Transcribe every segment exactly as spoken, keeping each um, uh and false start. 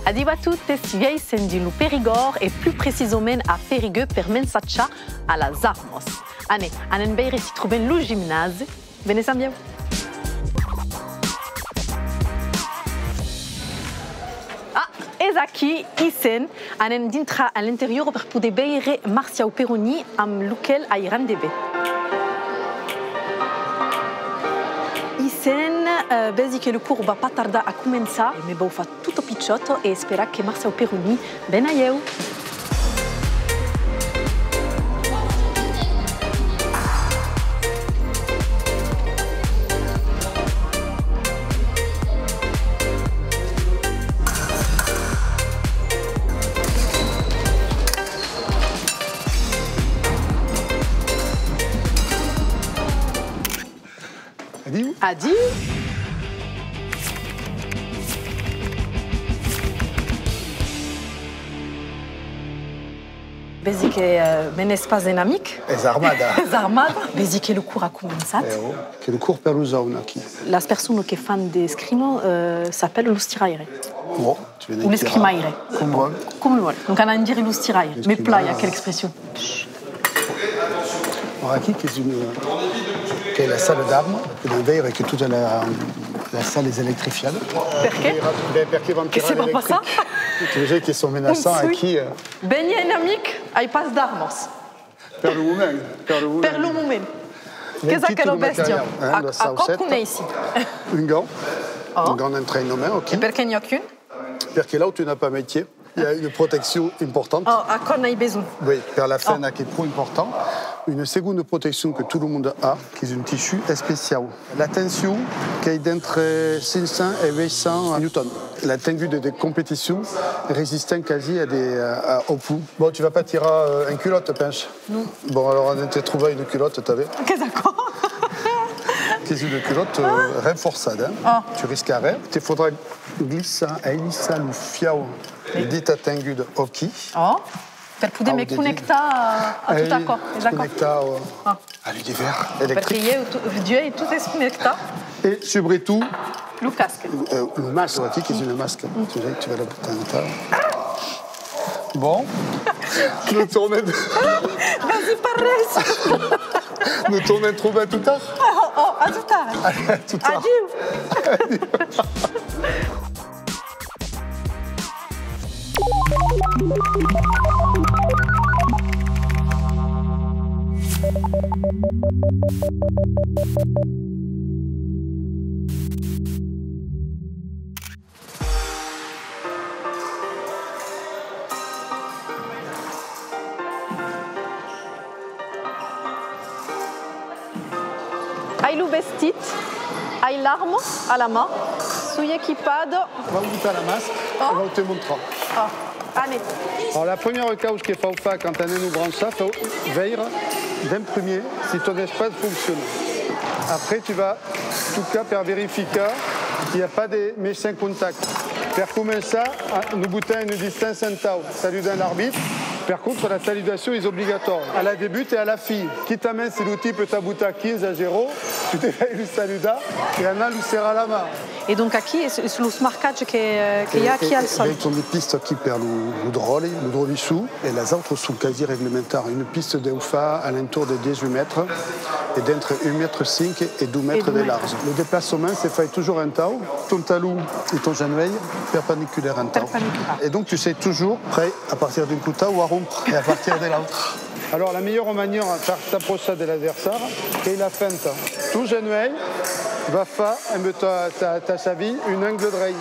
Adiu a totes, uèi sèm dins lo Perigòrd e plus precisament a Periguer per m'ensajar a las armas. Anem, anem veire si trobem lo gimnàs. Venètz amb ieu. Ah, es aquí, i sèm. Anem dintrar a l'interior per poder veire Marciau Peroni amb lo qual ai rendez-vous. I sèm, eh, vesi que lo cors va pas tardar a començar. Me vau far tot pichòt e esperar que Marciau Peroni ven a ieu. Adiu. Adiu. Vesi que, eh, menètz pas un amic. Es armada. Es armada. Vesi que lo cors a començat. Eh, oh, que lo cors per los òmes aquí. Las personas que fan d'escrima, eh, s'apèlan los tiraires. Bon. O l'escrimaire. Coma vòls. Coma vòls. Donc, anam dire los tiraires. Me plai aquela expression. Bon, aquí, qu'es una, qu'es la sala d'armas, que vam veire que tota la, la sala es electrifiada. Perqué? Ben, perque vam tirar l'electric. Tu veses que son menaçants aquí, eh. Ben, i a un amic, ai pas d'armas. Per lo moment, per lo moment. Per lo moment. Qu'es aquela bèstia? Hein, a, la sauceta. Aquò coneissi. Un gant. Oh. Un gant d'entraïnament, ok. E perqué n'i a qu'un? Perque l'autre n'a pas métier. Il y a une protection importante. Oh, aquò n'ai besonh. Oui, per la femna qu'es pro important. Una segonda proteccion que tot lo monde a, qu'es un tissu especiau. La tension qu'es d'entre cinc cents e uèch cents newtons. La tenguda de competicion resistèt quasi a de, a, au plomb. Bon, tu vas pas tirar, euh, en culotte, pensi? Non. Bon, alors, anem te trobar una culòta, tanben. Qu'es aquò? Qu'es una culòta, euh, renforçada, hein? Oh. Tu riscas ren. Te faudrà glissar, ailissar lo fiau de ta tenguda aquí. Oh. Per poder me connectar a, a tot aquò, es aquò? Connectar, euh, a l'univers electric. Perque ieu, tu, ieu, tot es connectat. E subretot lo casc. Euh, lo masc, aquí, qu'es una masca. Tu sais, tu vas la botar en ta. Bon. Nos tornem. Vas-i, pas res. Nos tornem trobar tot tard. Oh, oh, a tot tard. Allez, a tot tard. Adiu. Ai lo vestit, ai l'arma a la man, soi equipada. Vau botar la masca e vau te montrar. Oh, anem. Alors, la premiera causa que fau far quand anem nos branchar, fau veire d'en primier si ton espatz fonciona. Après, tu vas tocar per verificar qu'i a pas de meschant contact. Per començar, a, nos botam una distància entau, saludam l'arbitre. Per contra, la salutacion es obligatòria a la debut e a la fin. Quitament si lo tipe t'a botat quinze a zèro, tu devais lo saludar e anar lo serrar la man. E donc aquí, es, es los marcatges que, que i a aquí al sòl? E, e, ben, son de pistas aquí per lo, lo dròlle, lo dròllisson, e las autras son quasi reglementàrias. Una pista deu far a l'entorn de dètz-e-uèch mètres e d'entre un mètre cinc e dos mètres de large. Lo desplaçament se fai totjorn entau, ton talon e ton genuelh perpendicular entau. Perpendicular. E donc tu sei totjorn prèst a partir d'un costat o a rompre e a partir de l'autre. Alors, la melhora maniera per s'aprochar de l'adversari qu'es la fenta. Ton genuelh va far emb ta, ta, ta chavila un angle dreit.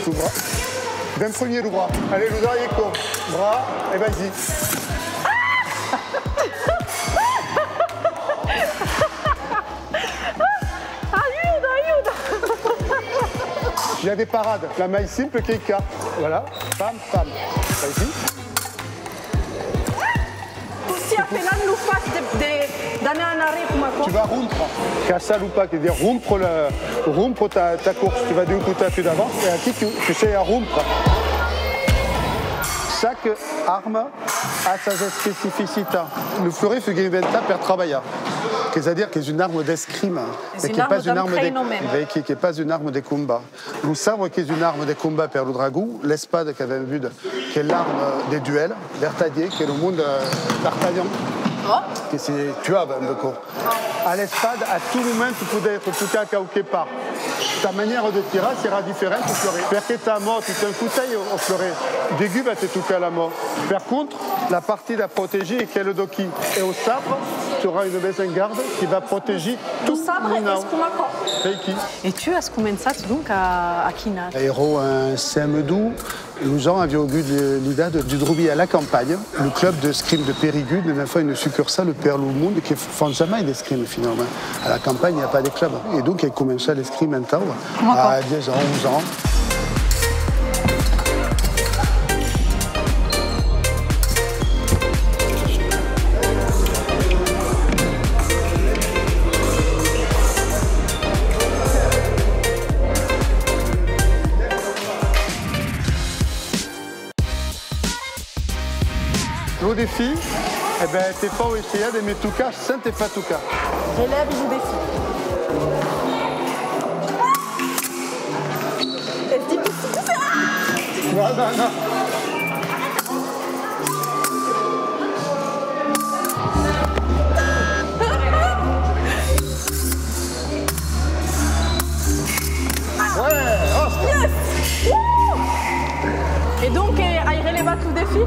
Lo bra-, d'en primier lo bras. Allez, lo darrier còp. Bras, e vas-i. Ajuda, ajuda! I a de paradas. La mai simpla qu'es quò. Voilà. Pam, pam. Vas-i. Cossí apelam lo fach de, de, d'anar en arrièr coma aquò? Tu vas rompre. Cassar lo pas, qu'es dire rompre la, rompre ta, ta corsa. Tu vas d'un costat, tu d'avanças, e aquí tu, tu sei a rompre. Chaque arma a sas especificitats. Lo furet fuguèt inventat per trabalhar. Es a dire qu'es una arma d'escrima, e qu'es pas una arma de, ben, que, qu'es pas una arma de combat. Lo sabre qu'es una arma de combat per lo dragon, l'espada qu'avèm vut qu'es l'arma de duèl, vertadièr, que lo monde, eh, d'Artagnan, que se tuava amb aquò. A l'espada, a tot moment, tu pòdes tocar quauque part. Ta manièra de tirar serà diferenta, o floré. Perque ta man, tu t'en fotei, o floré. Degun va te tocar la man. Per contra, la partida a protegir es quela d'aquí. E au sabre, tu auràs una mise en garde que va protegir tot lo nau. Lo sabre es coma aquò. Veiquí. E tu as començat, donc, a, a quin atge? Èra en C M dos. Los ans avián agut le, l'idèa de, de drobir a la campanha lo club d'escrima de Periguers, de ne far una succursala per lo monde que fan jamai d'escrima, finalament. A la campanha, i a pas de club. E donc, ai començat l'escrima entau, a dètz ans, onze ans. Lo desfi, e ben, te fau essaiar de me tocar sens te far tocar. Relèvi lo desfi. Es dificil. Non, non, non. Ouais, òsca! Yes! Woo! E donc, eh, ai relevat lo desfi?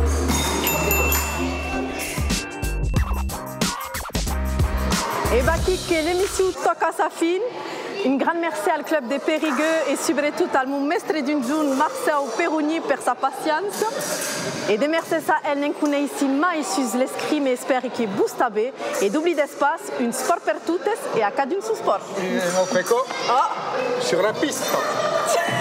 E vaquí que l'emission tòca sa fin. Un grand mercé al Club de Periguers e subretot al mon mèstre d'un jorn, Marcèu Peroni, per sa paciéncia. E de mercés a el, ne'n coneissi mai sus l'escrima e espèri que vos tanben. E doblidetz pas, un espòrt per totes e a cadun son espòrt. E un autre còp, sur la pista.